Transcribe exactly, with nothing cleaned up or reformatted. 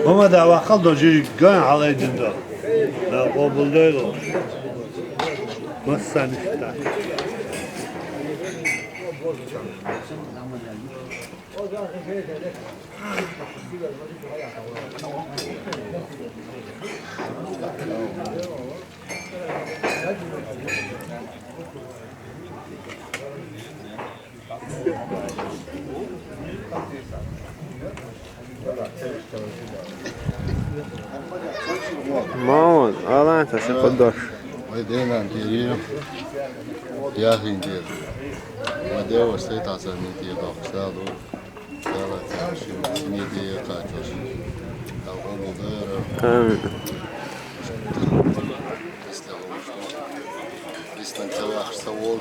Мама да вахал до жижиг ган алайдин до. На къобулдайло. Массаништа. Мамон, алан са ши къудош. Вай денан тири. Яхин тир. Вай дева сей таса ми тир дохсаду. Яла таши ми тир качош. Алгон удара. Амин. Истан кавахса вол.